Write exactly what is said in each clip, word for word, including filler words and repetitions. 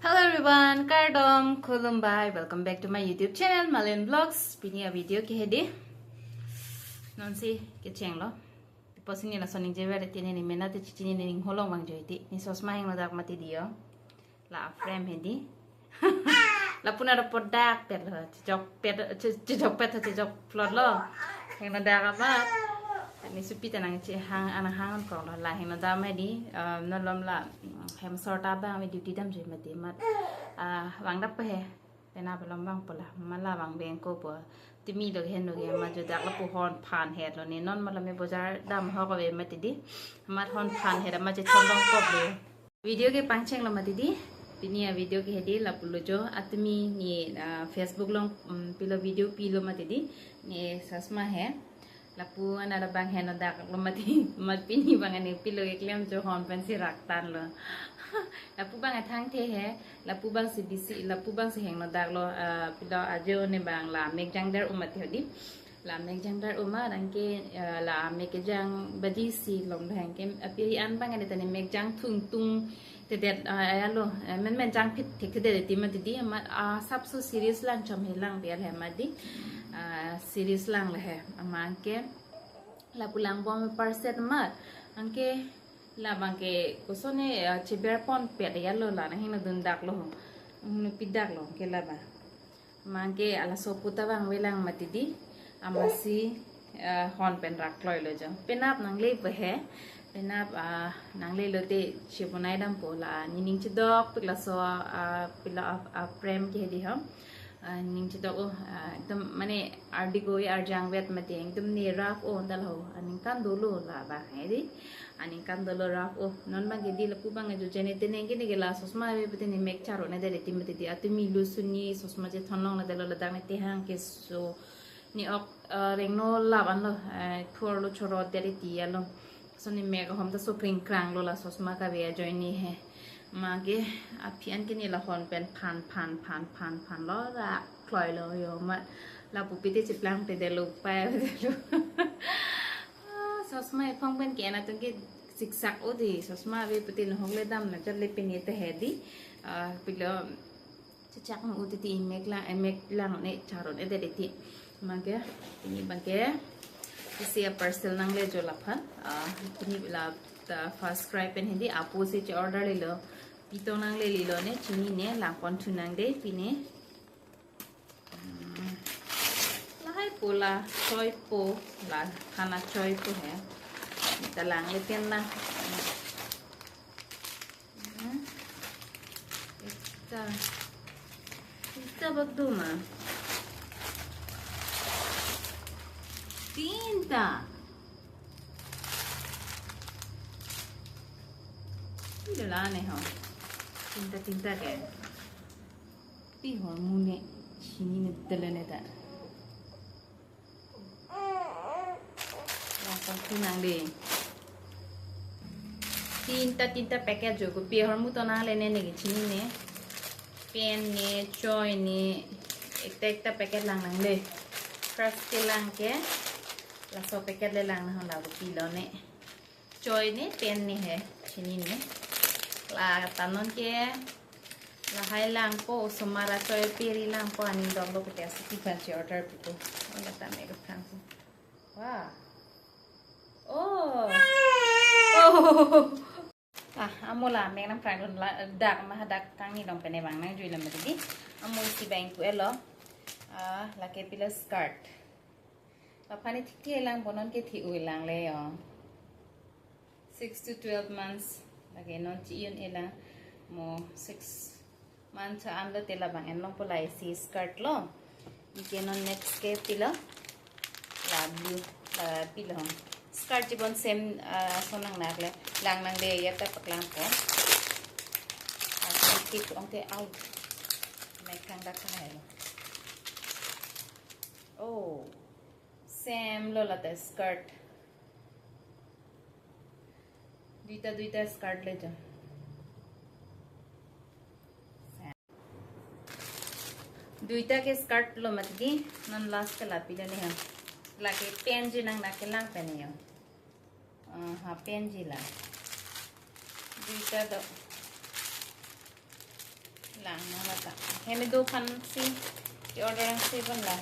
Hello everyone, kardom, khulumbai, welcome back to my YouTube channel, Malin Vlogs. Pini a video ke hedi. Non si kecheng lo. Tipo sini lason ningje ver tini ne mena te chichi ne ning holong vangjo iti. Ne sosma hengno dak mati di o. La frame hedi. Lapu nat podak pet lo. Chejok pet, che-, chejok pet, chejok plot lo. Hengno dak amat. Ne supi ta nangchehang, anang hang kong lo. La hengno dak mati di. Um, non lom la, mm, hem sorta abang me duty damjoi mati amat. Ah, vangdap pe he. Penap alom vangpo la, mala vang beng ko po. Tumi lo hen lo ke ma jo dak lapu hon phan het lo ne non mala me bojar dam hok ave mati di. Amat hon phan het amat je thondong kop lo. Video ke pangcheng lo mati di. Pini a video ke hedi lapu lo jo atumi ne, ah, Facebook along, um, pilo video pilo mati di. Ne sosma he. Lapu anat abang heno dak lo mati, mat pini bang ani pilo keklem jo hon pensi raktan lo. Lapu bang athang the he, lapu bang si bisi, lapu bang si hengno dak lo, ah, pilo ajo ne bang la mek jang der um mati hedi. La mek jang der um ma dang ke, ah, la mek kejang baji si lom dang ke, api an bang ani tani mek jang thung thung tedet, ah, aya lo, eh, men men jang phit thek tedet ti mati di, amat, ah, sapso series lang cham he lang biar he mati di. Ah, series lang le he, amat ke lapu lang bom parset amat. Anke labang ke kosone, ah, cheber pon pet ya lo la na hingna dun dak lo. Hingna pi dak lo ke laba. Amat ke ala sopu ta vang velang mati di. Amatsi, eh, hon pen rak kloi lo jo. Penap nangle pe he. Penap, ah, nangle lo te chebonai dampo la. Ne ning chedok pik laso, ah, pilo a, a frame ke hedi ho. Ah, ning chedok o, ah, ekdom mane ardi goi arjang vet mati ekdom ne rough o dal ho. Aningkan dolo labang hedi. Aningkan dolo rough o. Non bang ke di lapu bang jo jene teneng ke ne ke la sosma ave pute ne mek charo ne dere ti mati di atumi lu suni sosma je thonlong ne delo ladak ne tehang ke so ne ok, eh, rengno lap an lo, eh, thor lo choro dere ti ya lo. So ne mek ahom ta so kring krang lo la sosma kave ajoine he. Amat ke aphi an ke ne la hon pen phan phan phan phan phan lo ra kloi lo jo amat lapu pite cheplang te delo pa delo. Ah, sosma ephong pen ke anatung ke siksak o di sosma ave pute ne hok le dam na chot le pini te hedi. Ah, pilo chechak no uti ti mek lang, eh, mek lang ne charo ne dere ti. Amat ke pini bang ke isi a parcel nangle jo laphan. Ah, pini la ta first cry pen hedi apo si che order le lo. Pitong nangle le lo ne chini ne lang pon thu nang de pini. Hmm. Lahai po la choi po la hana choi po he. Ta lang le pen la. Hmm. Ekta. Ekta bak do ma. Tinta. Ilo la ne ho. Tinta tinta ke. Pi hormu ne chini ne tele ne ta. Langsung kunang de. Tinta tinta packet jo kopi ahormu to nangle ne ne ke chini ne. Pen ne, choi ne, ekta ekta packet lang nangle. First ke lang ke laso packet le lang nang la kopi lo ne. Choi ne, pen ne he, chini ne. La ta non ke lahai lang po, osomar achoi peri lang po, aning dok lo pute asi ti phan si order pi po. Oh, la ta me ko phan po. Wah. Oh. Oh. Ah, amo la mek nangphrang dun la dak ma dak kangni dong pen ne bang nangjui lam di. Amo isi bang pu elo. Ah, lake pilo skirt. Laphan ne thik thi lang, bonon ke thi-ui lang le yo. Six to twelve months. Lake non chi-un-e lang mo six months an lo te labang en long po la isi skirt lo. Anke non next ke pilo. La blue, la pilo. Skirt chibon same, ah, so nang nak le. Lang nang de ya ta paklang po. Ah, thik ong te out. Mek kang dak kahai lo. Oh. Same lo la ta skirt. Duita duita skirt le jo. Duita ke skirt lo mati di, non last ke la pilo ne ha. Lake pen ji nang nak ke lang pen yo. Ah, ha pen ji la. Duita do. Lang nang lata. Hem do aphan si ke-order si pon la.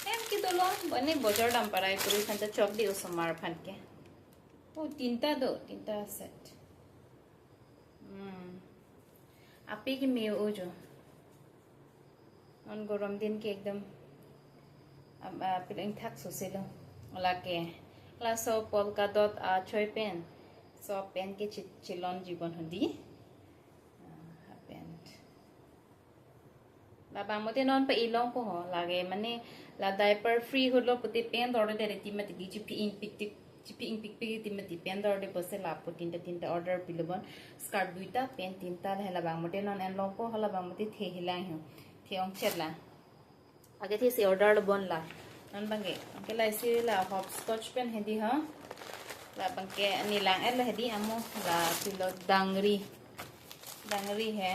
Hem kedo lo, bani bojar dam parai puri aphan ta chok di osomar aphan ke. Oh, tinta do, tinta set. Hmm. Ape keme-o jo. Non gorom din ke ekdom, am, ah, pil ingthak sose lo. Lake. Laso polka dot achoi pen. So pen ke chi-, chilon jibon hodi. Ah, ha pen. Labang mate non pa-i longpo ho. Lake mane la diaper free holo pute pen dorde de ti mati di chipi ingpik tik, chipi ingpikpik ti mati pen dorde pusi lapu tinta tinta order pilobon. Skirt duita, pen tinta, la labang mate non en longpo, labang mate the hilang ho. The ongchet la. Age the si order lobon la. Non bangke, bangke la isi la hopscotch pen hedi ho. Labang ke nilang et la hedi amo la pilo dangri. Dangri he.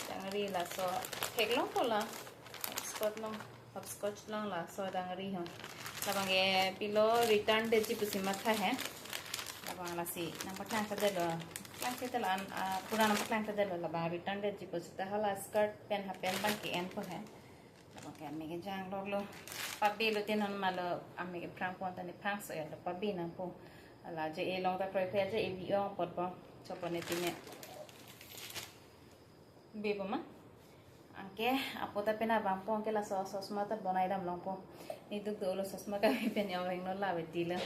Dangri laso theklongpo la. Hopscotch long, hopscotch long laso dangri ho. Labang ke pilo return detji pusi matha he. Labang lasi nangpaklang tadelo. Paklang tadelo an, ah, pura nangpaklang tadelo labang return detji pusi ta hala skirt pen ha pen bangke enpo he. Labang ke amei kejang lok lo. Pabe lote non malo amei ke prang pon tani prang so ya lo pabe nangpo. Ala je e long ta kroi kroi je e bi ong potpo. Chopone tine. Bebo ma? Anke apo ta pen abangpo anke laso sosma ta bonai dam longpo. Niduk dolo sosma kave pen ya veng no la beti lo.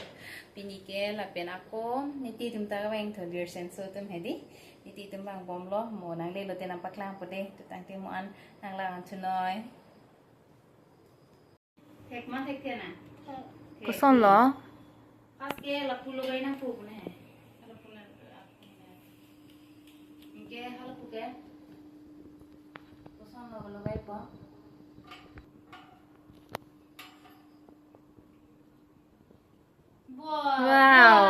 Pini ke lapen ako niti atum ta veng tho dear senso atum hedi. Niti atum vangbomlo mo nangle lote nangpaklangpo de. Tutang te mo an nanglang an chunoi. Thek ma thekthe na? Thek. Koson lo? First ke lapu logai nangpo pu ne. Lapu na. Anke halapu ke. Koson lo logaipo. Wow. Wow.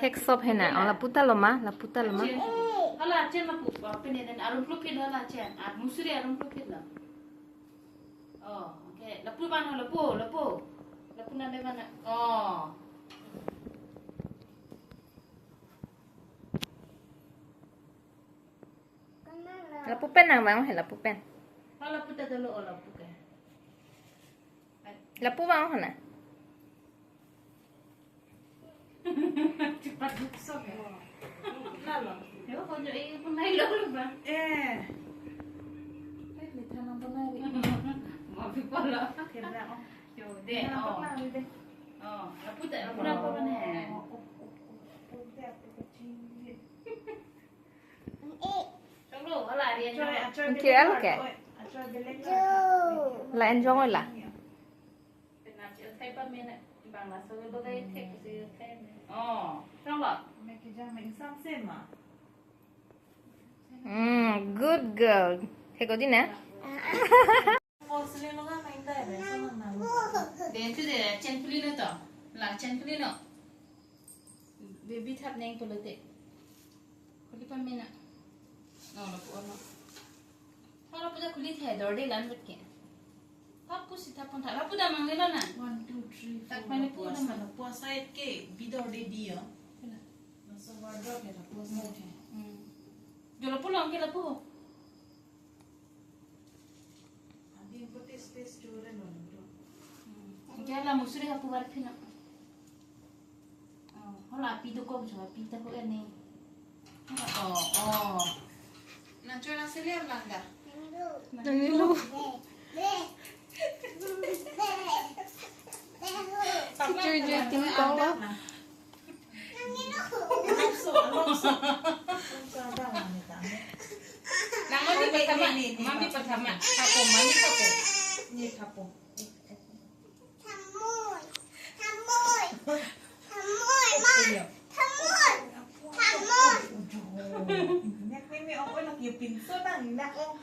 Thek sop he na. Oh, lapu ta lo ma, lapu ta lo ma. Chen. Hala chen lapu. Pine den arum plupit hala chen. Ar musuri arum plupit lo. Oh, okay. Lapu bang lapu, lapu. Lapu na de mana. Oh. Lapu pen nang bang he lapu pen. Hala lapu ta dolo, oh, lapu ke. Lapu bang hana. Cepat duk sok ya. Lalo. Yo, kau jadi pun naik lo lu bang. Eh. Eh, ni tanam pun naik. Mau pi pala. Kira, oh. Yo, de, oh. Apa lagi de? Oh, lapu ta, lapu apa ne? Oh, oh, oh, oh, oh, oh, oh, oh. Choklo, hala ari anjong. Anke alo ke? La enjong la. Oh, choklo. Hmm, good girl. Thek o di na? Porcelain lo ka main dai bai, so nang nang. Den tu de, chen puli lo to. La chen puli lo. Baby thap neng pulo te. Khuli pamena. No, no, pu, no. Hala puja khuli the, dorde lan bet ke. Hap pusi thap pon thap. Lapu damang le lo na. One, two, three, four. Tak mane pu puasa, damang. Puasa et ke, bi dorde di ya. Pula. Masa wardrobe ya, puasa et ke. Hmm. Jo lapu long ke lapu. Adim putih space children lo tu. Hmm. Anke la musuri hapu var phina. Oh, hala api dokok jo, api ta ko ene. Oh, oh. Nang chona seliam langga. Nang nilu. Chuju tingkong lo. Nang mami pertama, ni, ni, ni, mami pertama. Kapo, mami kapo. Ni kapo. Thamoy. Thamoy. Thamoy, ma. Thamoy. Thamoy. Nek mimi ong, oi, lak yo pinso nang, nak ong.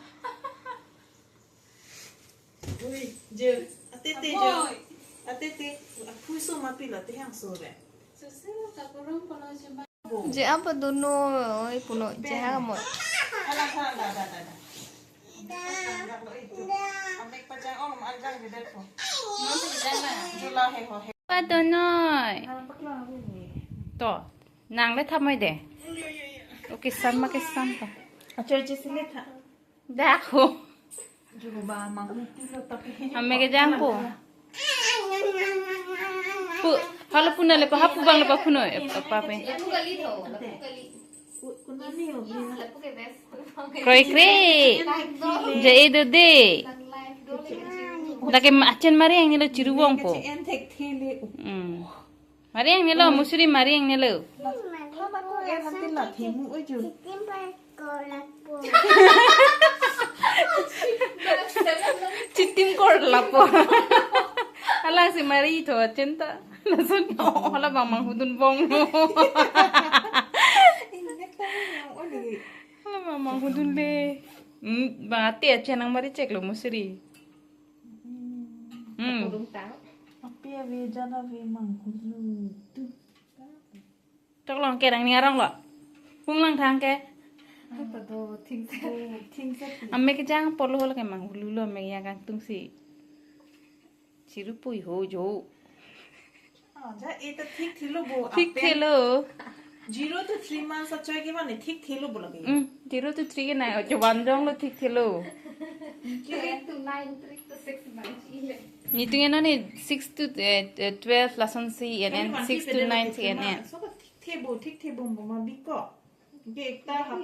Ui, je. Atete, je. Aboy. Atete. Aphu so ma pilo te hang so re. Susu, kakurung polo jema. Je apa dono, oi, puno je ha mo. Ala, ala, ala, ala, ala. Amek pajang ong, alang je det po. Jula he ho he. Apa dono? Alang paklang ni. To, nang le thamoy de. Kesam ma kesam ta. Achor chesile tha. Dak ho. Jugo ba manghuti lo tapi. Amek kejang po. Pu, hala puna le pa, hapu bang le pa puno, eh, apa pe. Kuna ni ho. Kroi kre. Ja e do de. Lake ma-, achen mari ang nilo chiru bong po. En thek thele. Hmm. Mari ang nilo, musuri mari ang nilo. Hama ko en hanti la themu oju. Chitim kor lapo. Hala si mari tho achen ta. Lason, oh, hala bang manghudun bong lo. Hala bang manghudun le. Hmm, bang ate achen nang mari chek lo musuri. Hmm. Api ave jan ave manghudun tu. Chok long kerang ni arong lo. Hung lang thang ke. Apa do thing se. Thing se. Amek kejang polo lo ke manghulu lo, amek ya kangtung si. Chiru pui ho jo. Ah, ja, eta thik thilo bo. Thik apen thilo. Zero to three months achoi ke mane thik thilo bo lagi. Hmm, zero to three ke na, ojo banjong lo thik thilo. Three to nine, three to six months. Nitung eno ni six to, eh, eh, twelve lason si en en, six to nine si en en. So ka thik thebo, thik thebo mo ma biko. Ke ekta hap-